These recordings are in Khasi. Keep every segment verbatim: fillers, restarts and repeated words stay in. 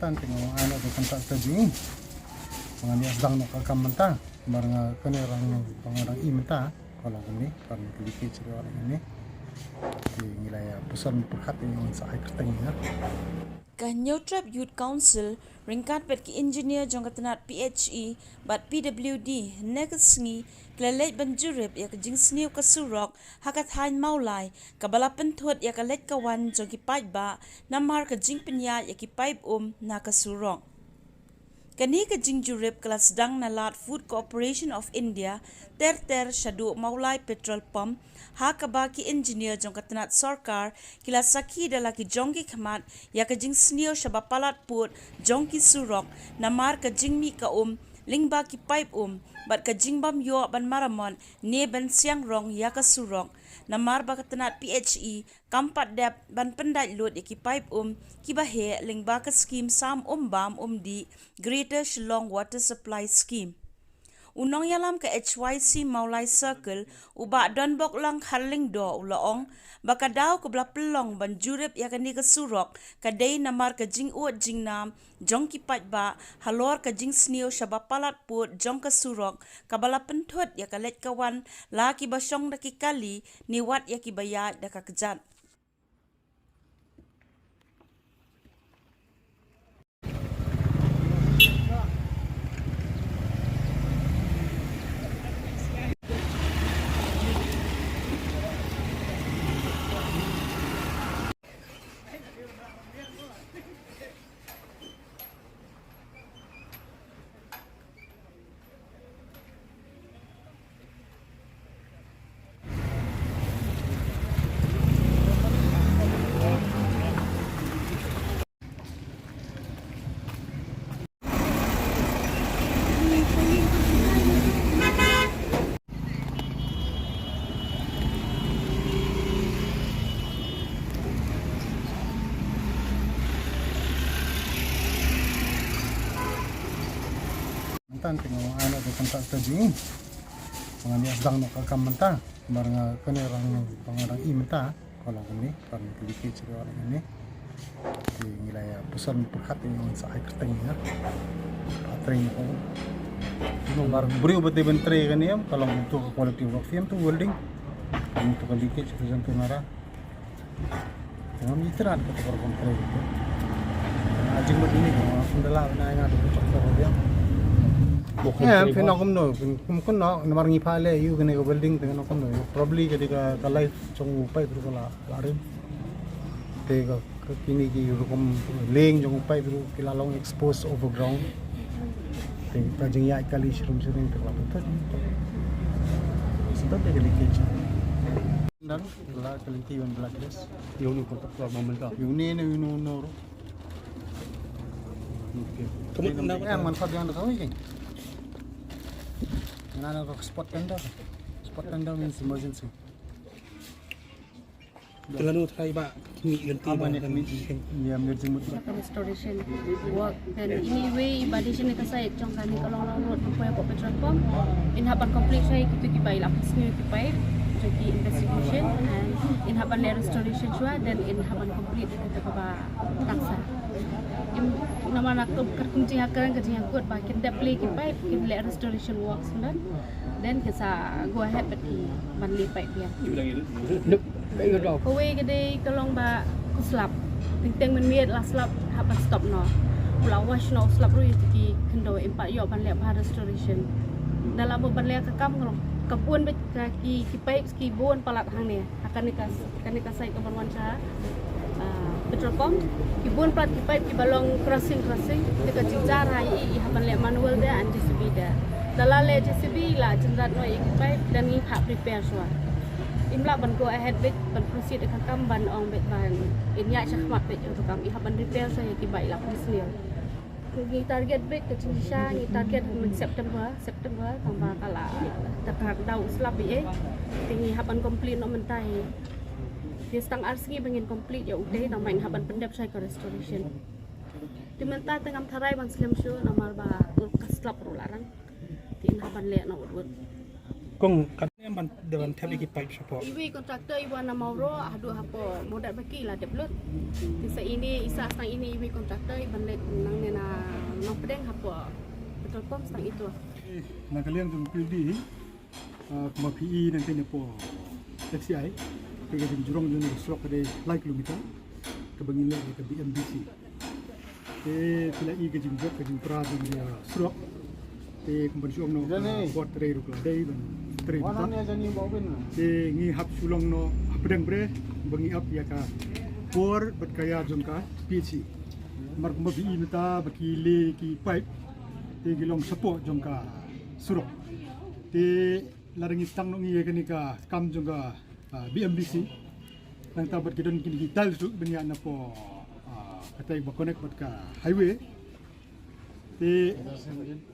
Tang teng ong ano de contractor jing. Ngan ïa sdang noh ka kam mynta. Mar nga kane rang, rang, rang i mynta. Ka long kane, kan kali ke chiri orang ini. Te ngi la ïa puson pyrkhat ïa ngan sa ai kyrteng ïa. Ka Hynñiewtrep Youth Council ryngkat bad ki engineer jong ka tnat P H E bad P W D hynne ka sngi ki la leit ban jurip ïa ka jingsniew ka surok ha ka thaiñ Mawlai, kaba la pynthut ïa ka leit ka wan jong ki paidbah namar ka jingpynïaid ïa ki paip um na ka surok. Kane ka jingjurip ka la sdang na lad Food Corporation of India, ter ter shaduh Mawlai Petrol Pump, ha kaba ki engineer jong ka tnat sorkar ki la sakhi da la ki jong ki khmat ïa ka jingsniew shaba palat pud jong ki surok namar ka jingmih ka um lyngba ki paip um bad ka jingbym ïoh ban maramot ne ban siang rong ïa ka surok namar ba ka tnat P H E kam pat dep ban pyndait lut ïa ki paip um kiba heh lyngba ka skhim Sam Um Bam Um Dih, Greater Shillong Water Supply Scheme. U nongïalam ka H Y C Mawlai Circle, u Bah Donboklang Kharlyngdoh, u la ong ba ka daw kaba la pynlong ban jurip ïa kane ka surok ka dei namar ka jingud jingnam jong ki paidbah halor ka jingsniew shaba palat pud jong ka surok kaba la pynthut ïa ka leit ka wan, la kiba shong da ki kali ne wat ïa kiba ïaid da ka kjat. Mynta teng ong ano de contractor jing. Ngan ïa sdang noh ka kam mynta. Mar nga kane rang, rang, rang i mynta. Ka long kane, kan kali ke chiri orang ini. Te ngi la ïa puson pyrkhat ïa ngan sa ai kyrteng ïa. Ba trei noh. Mar briew ba te ban trei kane em, ka long to ka quality work, ïa to welding. Ïa to ka leakage, ka jam tu nara. Ngam ïa trat ka tukar ban trei. Ajing ba dini ka, ngam da la na nga da chok ka robiang. Em, phin ong kumno, phin, kum kumno, namar ngi pha leh ïa kane ka welding te ngan ong kumno. Probably ka dei ka, ka life jong u paip ruh ka la, la rim. Te ka, ka kine ki rukom leng jong u paip ruh ki la long expose overground. Te ka jingïaid kali shrum shrum te ka la pynthut. Sdang te ka leakage. Nang la ka lynti wan black dress. Ïa une ko tak ma mynta. Ïa une ne ïa une ruh. Okay. Kamu nak, eh, man khot yang da ka wi. Nana ka spot tender. Spot tender means emergency. Te lano trai ba kmih lynti ba kan. Restoration work, then anyway, i ba dei shane ka site jong kane ka Longlong Road, ka poi hapoh petrol pump. In hap ban complete shwa ïa kito kiba i la pynsniew ki pipe jong ki investigation, and in hap ban leh restoration shwa, then in hap ban complete ïa kata kaba tang sha. Im, namar na ka, ka jingïakren, ka jingïakut ba kin dep leh ki pipe, kin leh restoration works ngan. Then ki sa go ahead bad ki ban leh pipe biang. Kawei ka dei ka long ba ka slab. Teng teng mynmiet la slab hap ban stop noh. U la wash noh u slab ruh ïa ki khyndew, im pat ïoh ban leh bha restoration. Da la mut ban leh ka kam ka long ka bun beit ka ki, ki pipe ki bun palat hangne. Ha kane ka, kane ka site kaban wan sha, ah, petrol pump. Ki bun palat ki pipe kiba long crossing, crossing. Te ka jingjia ha i, i hap ban leh manual de and J C B de. Da la leh J C B la jynrat noh ïa ki pipe, then ngi hap repair shwa. Im lah ban go ahead beit ban proceed ïa ka kam, ban ong beit ban in ïaid shakhmat beit ïa ka kam, i hap ban repair shwa ïa kiba i la pynsniew. Ngi target beit ka jingshisha, ngi target ha September, September, tang ba ka la, ka la daw slab ïa, eh. Te ngi hap ban complete noh mynta hi. Te sa tang ar sngi ba ngin complete ïa utei, tang ba ngin hap ban pyndep shwa ïa ka restoration. Te mynta te ngam tharai ban slem shuh namar ba ka slab ruh la rang. Te ngin hap ban leh noh wut wut. Kong, ka Ban da ban thep ïa ki pipe shapoh. Iwei contractor iba na Mawroh haduh hapoh Mawdat Baki la dep lut. Te sa ine isa stang ine iwei contractor iban leit nangne na Nongpdeng hapoh petrol pump stang itu. Na ka liang jong P W D hi, ah, kumba phi i nangta napoh F C I, te ka jingjrong jong ka surok ka dei lai kilometer kaba ngi leh ïa ka B M B C. Te phi la i ka jingjop ka jingpra jong ka surok. Te kumban shu ong noh ka bor trei ruh ka la dei ban trei bynta. Te ngi hap shu long noh hapdeng bre ba ngi ap ïa ka bor bad ka ïa jong ka P H E. Namar kumba phi i mynta ba ki leh ki pipe te ki long shapoh jong ka surok. Te lada ngi sdang noh ngi ïa kane ka kam jong ka, ah, B M B C. Nangta bad ki don kine ki tiles ruh ban ïa napoh, ah, katai ba connect bad ka highway. Te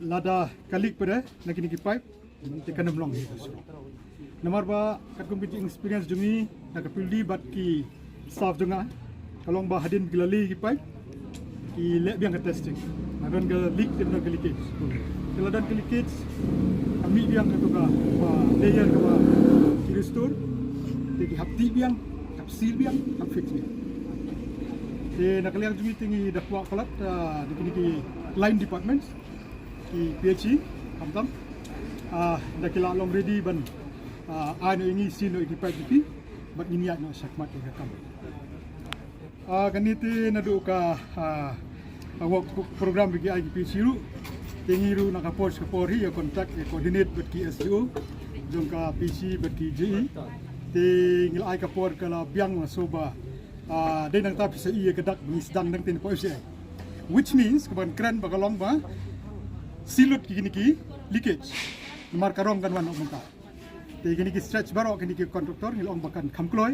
lada ka leak pat na kine ki pipe te kan ym long hi ka surok. Namar ba katkum ki jing experience jong ngi na ka P W D bad ki staff jong nga, ka long ba hadien ki la leh ki pipe ki leh biang ka testing. Na don ka leak te don ka leakage. Te la don ka leakage ka mih biang kato ka, ba layer kaba ki restore. Te ki hap dih biang, hap seal biang, hap fix biang. Te na ka liang jong ngi te ngi da kwah palat, ah, da kine ki line departments, ki P H E, khamtam, ah, da ki la long ready ban, ah, ai noh ïa ngi, seal noh ïa ki pipe jong ki bad ngin ïaid noh shakhmat ïa ka kam. Ah, kane te naduh ka, ah, ka work program ba ki ai ki P H E ruh. Te ngi ruh na ka por sha ka por hi ïa contact, ïa coordinate bad ki S D O jong ka P H E bad ki J E. Te ngi la ai ka por ka la biang la shuh ba, ah, dei nangta phi sa i ïa ka dak ba ngi sdang nangta napoh F C I. Which means kaban kren ba ka long ba seal lut kine ki leakage. Namar ka rong kan wan noh mynta. Te kine ki stretch baroh kine ki contractor ngi la ong ba kan kham kloi.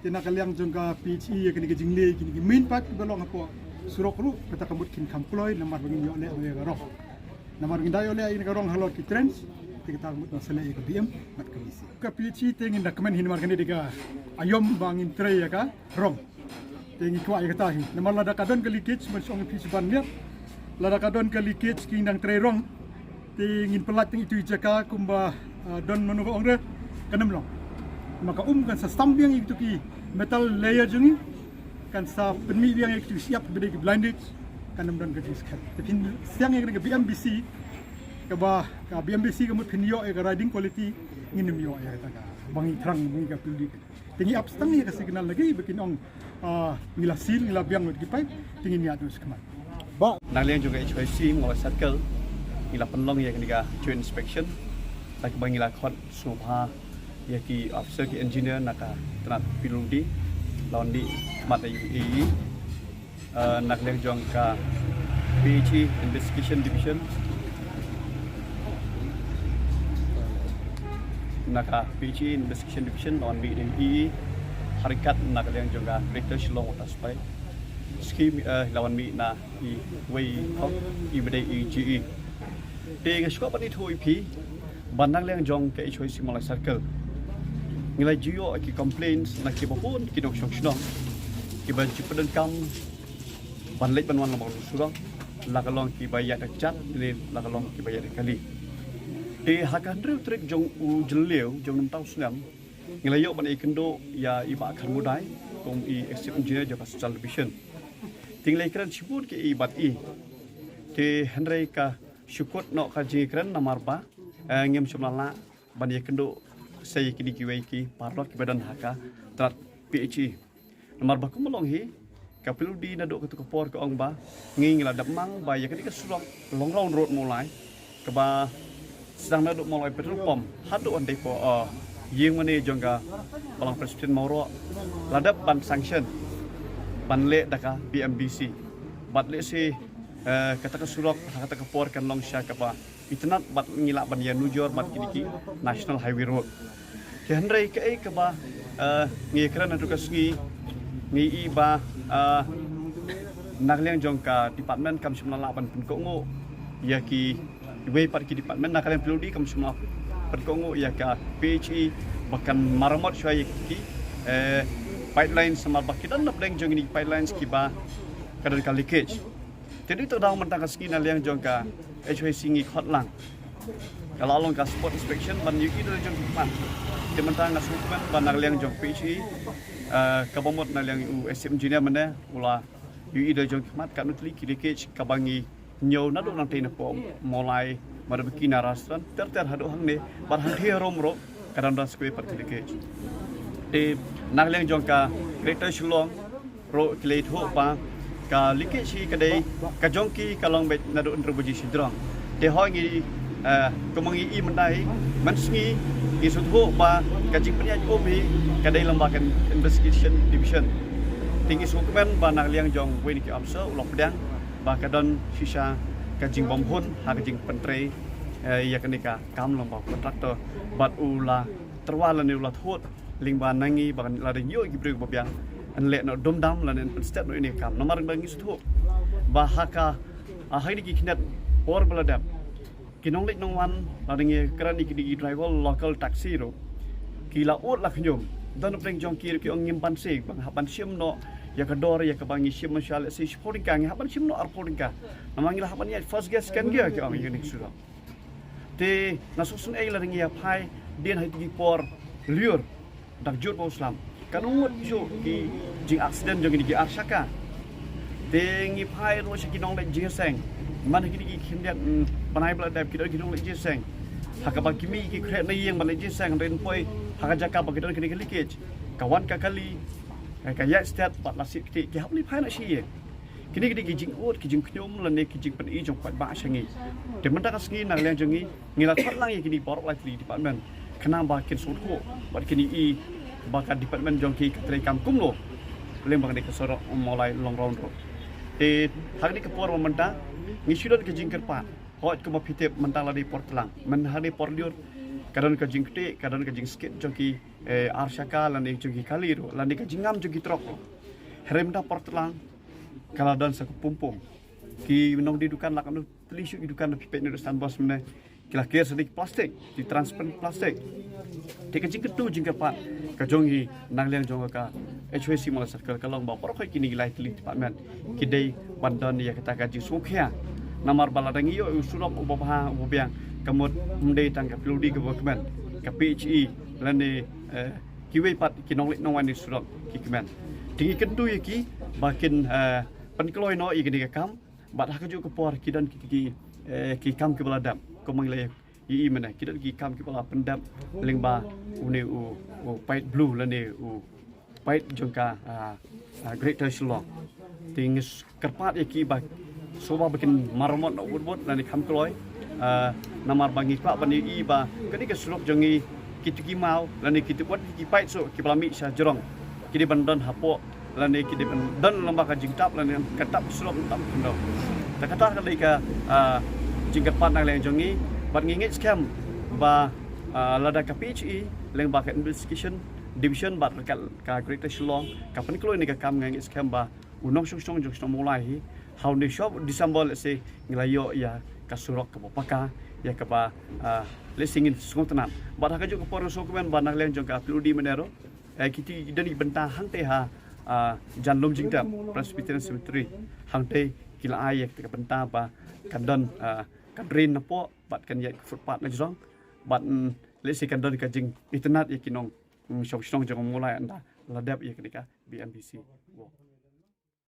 Te na ka liang jong ka P H E ïa kine ki jingleh kine ki main pipe kiba long hapoh surok ruh kata ka mut kin kham kloi namar ba ngin ïoh leh ïa ka rong. Namar ngin da ïoh leh ïa ka rong halor ki trench te kata ka mut ngin sa leh ïa ka B M bad ka B C. Ka P H E te ngin da kmen hi namar kane dei ka aïom ba ngin trei ïa ka rong. Te ngi kwah ïa kata hi. Namar lada ka don ka leakage, ban shu ong ïa phi shaban miet. Lada ka don ka leakage ki dang trei rong. Te ngin pyllait tang itu i jaka kumba, ah, don mano ba ong re, kan ym long. Namar ka um kan sa sam biang ïa kitu ki metal layer jong ngi. Kan sa pynmih biang ïa kitu ki shyiap kiba dei ki blindage. Kan ym don ka jingskhem. Te phin sdang ïa ka B M B C. Kaba ka B M B C ka mut phin ïoh ïa ka riding quality. Ngin ym ïoh ïa kata ka ba ngi thrang ba ngi ka pynlih. Te ngi ap stang ïa ka signal lagi ba kin ong, ah, ngi la seal, ngi la biang lut ki pipe, te ngin ïaid noh shakhmat. Ba na liang jong ka H Y C Mawlai Circle ngi la pynlong ïa kane ka joint inspection. Da kaba ngi la khot sngewbha ïa ki officer ki engineer na ka tnat P W D la wan dih khmat ïa u A E. Eh, na ka liang jong ka P H E Investigation Division. Na ka P H E Investigation Division la wan mih da u E E. Ha ryngkat na ka liang jong ka Director Shillong Water Supply Scheme, eh, la wan mih na iwei i khong iba dei i G E. Te nga sngewbha ban ïathuh ïa phi ba na ka liang jong ka H Y C Mawlai Circle ngi la ju ïoh ki complaints na kiba bun ki nongshong shnong kiba ju pyndonkam ban leit ban wan lyngba u surok, la ka long kiba ïaid da kjat ne la ka long kiba ïaid da kali. Te ha ka hynriew tarik jong u Jylliew jong u mynta u snem ngi la ïoh ban ïakynduh ïa i Bah Kharmudai kum i Executive Engineer jong ka Central Division. Te ngi la ïakren shibun ki i bad i. Te hynrei ka shu kut noh ka jingïakren namar ba, eh, ngim shym la lah ban ïakynduh sa ïa kine kiwei ki paralok kiba don ha ka tnat P H E. Namar ba kumba long hi ka P W D naduh kato ka por ka ong ba ngi ngi la dep mang ba ïa kane ka surok Long Round Road Mawlai kaba sdang naduh Mawlai Petrol Pump haduh hangtei hapoh, eh, ïing mane jong ka Balang Presbyterian Mawroh la dep ban sanction ban leh da ka B M B C. Bad lehse, eh, kata ka surok ha kata ka por kan long sha kaba itynnad bad ngi lah ban ïanujor bad kine ki National Highway Road. Te hynrei kaei kaba, eh, ngi kren ha ka sngi ngi i ba, eh, na ka liang jong ka department kam shym la lah ban pynkohnguh ïa kiwei pat ki department, na ka liang P W D kam shym la pynkohnguh ïa ka P H E ba kan maramot shuwa ïa ki, eh, pipelines namar ba ki don na pdeng jong kine ki pipelines kiba ka don ka leakage. Te dei to dang mynta ka sngi na liang jong ka H Y C ngi khot lang Ka la long ka spot inspection ban ïohi da la jong ki khmat. Te mynta nga sngewkmen ba na liang jong P H E, eh, kaba mut na liang u S M engineer mynne u la ïohi da la jong ki khmat katno tylli ki leakage kaba ngi ñiew naduh nangtei na pdeng Mawlai, Madabaki, na Rajasthan, ter ter haduh hangne, bad hangtei harum ruh ka dang don skwe pat ki leakage. Te na liang jong ka Greater Shillong ruh ki la ïathuh ba ka leakage hi ka dei ka jong ki ka long beit naduh hynriew baje shajrong. Te hooid ngi, eh, kumba ngi i mynta hi, mynsngi ngi sngewthuh ba ka jingpynïaid um hi ka dei lyngba ka investigation division. Te ngi sngewkmen ba na liang jong uwei na ki officer u la pdiang ba ka don shisha ka jingbymhun ha ka jingpyntrei, eh, ïa kane ka kam lyngba u contractor bad u la tyrwa lane u la thut lyngba na ngi ba lada ïoh ki briew ba biang yn leh noh dum dam lane yn pynstet noh ïa kane ka kam. Namar ba ngi sngewthuh ba ha ka, ah, ha kine ki khyndiat por ba la dep, ki nongleit nongwan lada ngi kren ïa kine ki driver local taxi ruh ki la ud la khñium. Don na pdeng jong ki ruh ki ong ngim banse ba nga hap ban shim noh ïa ka dor ïa kaba ngi shim mynshuwa, let's say shiphew tyngka, ngi hap ban shim noh arphew tyngka. Namar ngi la hap ban ïaid first gear, second gear, ki ong ïa kane ka surok. Te nga sngewsynei lada ngi ïa phai dien ha kine ki por lyiur, dak jur ba u slap, kan ym mut shuh ki jing accident jong kine ki ar shaka. Te ngi phai ruh sha ki nongleit jingïaseng. Man ha kine ki khyndiat, mm, bnai ba la dep ki don ki nongleit jingïaseng ha kaba ki mih ki khreh na ïing ban leit jingïaseng, hynrei poi ha ka jaka ba ki don kine ki leakage, ka wan ka kali, ka ïaid stet bad la siat ktieh, ki hap leit phai noh sha ïing. Kine ki dei ki jingud, ki jingkhñium lane ki jingpyni jong paidbah sha ngi. Te mynta ka sngi na liang jong ngi, ngi la khot lang ïa kine baroh lai tylli department khnang ba kin sngewthuh bad kin ïohi ba ka department jong ki ka treikam kumno lyngba kane ka surok Mawlai Longrong Road. Te ha kane ka por ba mynta ngi shu don ka jingkyrpad, hooid kumba phi tip mynta la dei por tlang, mynta ha dei por lyiur, ka don ka jingktieh, ka don ka jingskit jong ki, eh, ar shaka lane jong ki kali ruh lane ka jingngam jong ki trok ruh. Hynrei mynta por tlang ka la don sa ka pum pum. Ki nongdie dukan la katno tylli shuh ki dukan da phi peit na dustan bos mynne, ki la ker sa da ki plastik, ki transparent plastik. Te ka jingkyntu jingkyrpad ka jong ngi na liang jong ka H Y C Mawlai Circle ka long ba baroh kine ki lai tylli department ki dei ban don ïa kata ka jingsngewkhia. Namar ba lada ngi ïoh u surok uba bha uba biang, ka mut ym dei tang ka P W D kaba kmen, ka P H E lane, eh, kiwei pat ki nongleit nongwan ïa surok ki kmen. Te ngi kyntu ïa ki ba kin, eh, pynkloi noh ïa kane ka kam. Bad ha kajuh ka por ki don ki, ki, eh, ki kam kiba la dep, kumba ngi la ïohi mynne, ki don ki kam kiba la pyndep lyngba une u, u paid blue lane u paid jong ka, ah, ah, Greater Shillong. Te ngi kyrpad ïa ki ba shuwa ba kin maramot noh wut wut lane kham kloi, ah, namar ba ngi kwah ban ïohi ba kane ka surok jong ngi, kito ki maw lane kito wat ki paid shuh kiba la mih sha jrong, ki dei ban don hapoh lane ki dei ban don lyngba ka jingtap lane ka tap surok tap khyndew. Te kata ka dei ka, ah, jingkyrpad na liang jong ngi bad ngi ngeit skhem ba, ah, lada ka P H E lyngba ka investigation division bad ka, ka Greater Shillong ka pynkloi ïa kane ka kam, nga ngeit skhem ba u nongshong shnong jong shnong Mawlai hi ha une u December, let's say, ngi la ïoh ïa ka surok kaba paka, ïa kaba, ah, let's say ngin sngewtynnat. Bad ha kajuh ka por nga sngewkmen ba na liang jong ka P W D mynne ruh, eh, kito ki don ki bynta hangtei ha, ah, Jan Lumjingdep Presbyterian Cemetery, hangtei ki la ai ïa ka bynta ba kan don, ah, ka drain napoh bad kan ïaid ka footpath na jrong bad, mm, let's say kan don ka jingitynnat ïa ki nong, mm, shong shnong jong Mawlai ynda la dep ïa kane ka B M B C walk.